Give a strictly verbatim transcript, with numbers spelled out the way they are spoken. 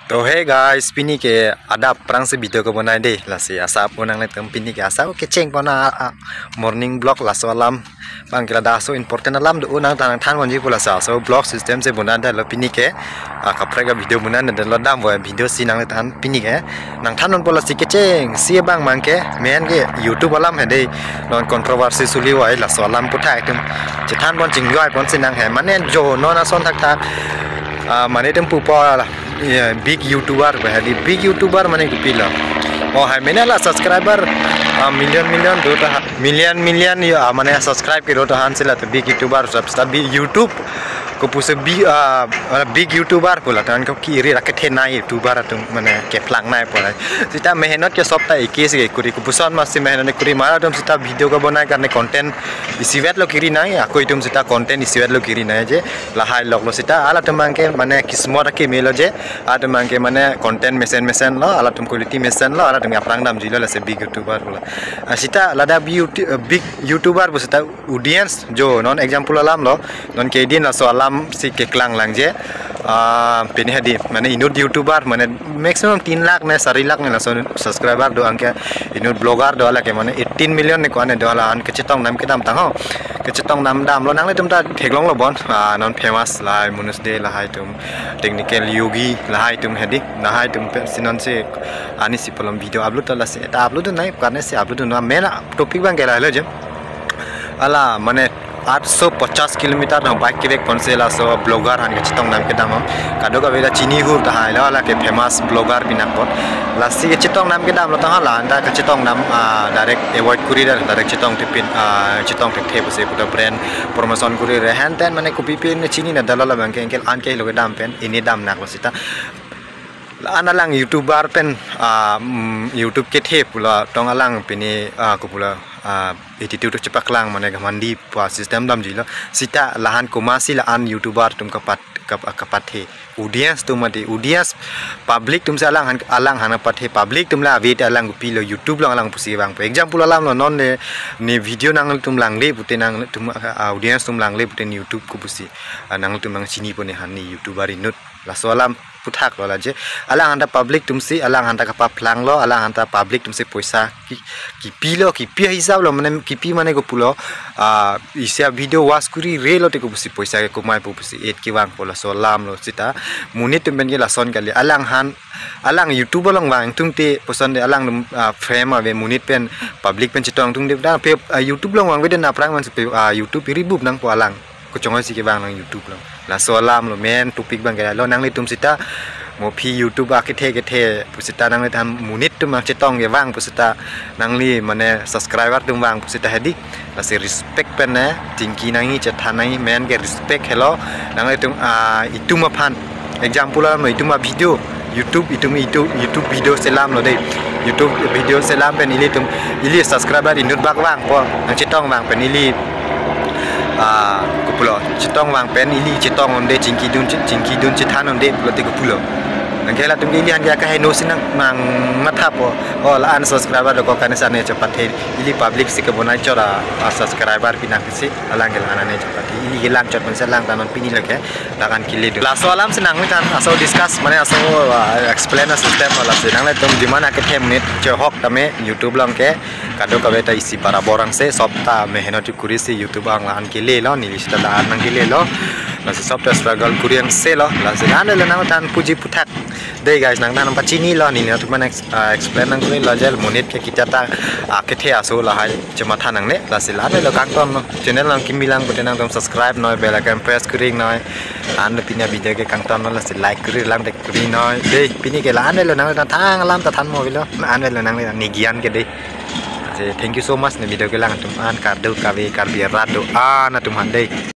To hey guys, pini ke adap aphrangsi video kebonai dei. Lasi asap un nanglitum pini ke asap kecheng pon a, a, morning vlog laso alam. Bang ke ladak so important alam do nangthan than ponji pu laso so vlog system si bonai detlo pini ke. A, kaprek a video bonai detlo damvoi video si nangthan pini ke. Nangthan ponpo lasi kechengsi abang mang ke main ke YouTube alam he dei. Non controversy suli vai laso alam aputhak itum chethan pon chingjoi ponsi nang he. Mane jo non ason thakthak. A, mane itum pupo la. Ya, big YouTuber ba hadi big YouTuber mane kopilo. Oh, hai mane la subscriber, a, million million do ta ha-, million million yo, a, mane subscribe kedo ta han sila to big YouTuber sub sita big YouTube kopusi big, a, mane big YouTuber pu la tan ko kiri ra kethenei YouTuber atum mane keplang nai pu la. Sita mehenot ke sop ta eke si kuri kopuson masi mehenot kuri mara atum sita video kebonai karne content isivet lo kiri nai, ako itum sita content isivet lo kiri nai je. Lahai lok lo sita, halatum abang ke mane kismot akeme lo je, halatum abang ke mane content mesen mesen lo, halatum quality mesen lo, halatum aphrang damji lo lasi big YouTuber pu la. A, sita ladak big YouTube, eh, big YouTuber pu sita audience jo non example alam lo, non kedin laso alam si keklang lang je. A, pini hadi mane inut YouTuber mane maximum tin lakh ne sari lakh ne laso subscriber do anke inut vlogger do hala ke mane eighteen million ne ko-an ne do hala an kechetong nam kedam tang ho. Kechetong nam damlo nanglitum ta theklong lo bon. A, non famous lahai Munus Dey lahai atum, Technical Yogi lahai atum hadi lahai atum pensi non si ani si palom video upload ta lasi ta upload nai karne si upload na main topic abang ke lahai lo je. Hala mane aatso pachas kilometer nang bike kevek ponsi laso vlogger han kechetong nam kedam. Kadokave ta chini hu tahai lo hala ke famous vlogger pinak pot. Lasi kechetong nam kedam lo tang hala anta kechetong nam, a, direct avoid kuri ra direct chetong thepin, a, chetong thepthe pusi puta brand promotion kuri ra henten mane kopi pen ne chini na dalala abang ke anke lo kedam pen ini damnak lo sita. La-an alang YouTuber pen, a, mm, YouTube kethe pu la tong alang pini, a, kopu la, a, attitude chepaklang mane kamandi pu a system damji lo. Sita lahan komatsi la-an YouTuber atum kapat, kap-, kapathe. Audience atum mati, audience public atum si alang han, alang han pathe, public atum la ave te alang kopilo YouTube along alang pusi vangpo. Example alam lo non le ne video nangtum langle pute nangtum, a, audience atum langle pute ne YouTube kopusi, a, nangtum nangchini pon ne han ne YouTuber inut. Laso alam aputhak lo la je. Alang hanta public atum si, alang hanta kapaplang lo, alang hanta public atum si poisa ki, kipilo, kipi hisap lo, mane kipi mane kopulo, a, isi a video watch kuri re lo te kopusi poisa ke komai pu pusi et kevangpo laso alam lo sita. Monit atum pen ke lason kali alang han, alang YouTube along vang atum te puson te alang, a, frame ave monit pen public pen chetong atum te dak pe, a, YouTube along vangve den aphrang man si pe, a, YouTube iri bup nangpo alang. Kechongoi si kevang nang YouTube along. Laso alam lo main topic abang ke lo nanglitum sita. Mo phi YouTube akethe kethe pu sita nangli than monit atum nangchetong kevang pu sita nangli mane subscriber atum vang pu sita hadi. Lasi respect pen ne chingki nangji chethan nangji main ke respect helo nanglitum, a, itum aphan. Example alam lo itum a video YouTube itum itum YouTube video selam lo dei. YouTube video selam pen ilitum ili subscriber inut bak vangpo nangchetong vang pen ili, a, kopulo chetong vang pen ili chetong un-e chingki dun chingki dun chethan un-e pulote kopulo. Anke latum ke ili han ke akaheno si nang nang mathapo. O la-an subscriber dokok kane sane chepathe ili public si kebonai chot a, a, subscriber pinak si alang ke la-an ne chepathe ili kelang chot pen si alang ta non pini lake. Lakan kili do. Laso alam si nangli than aso discuss mane aso, ah, explain a system lasi nanglitum demand akethe monit chehok tame YouTube along ke kadokave ta isi para borang se sop ta mehenot kuri si YouTube along la-an kele lo neli sita la-an nangkele lo. Lasi sop ta struggle kuri ang se lo lasi la-an le nangthan puji aputhak. Dei guys nangthan pachini lo neli nangtum ex-, ah, explain nangkuri lo je monit ke kita ta, ah, kethe aso lahai chematha nangne lasi la-an le kangton lo. Channel nangkimi lang pute nangtum subscribe noi bell icon press kuri noi. An pini video ke kangton lo lasi like kuri lang dek kuri noi. Dei pini ke la-an lo nangthan alam ta thanmo avelo. An lo nang ne gian ke dei. Lasi thank you so much ne video kelang atum an kardom kave Karbi arat do-an atum han dei.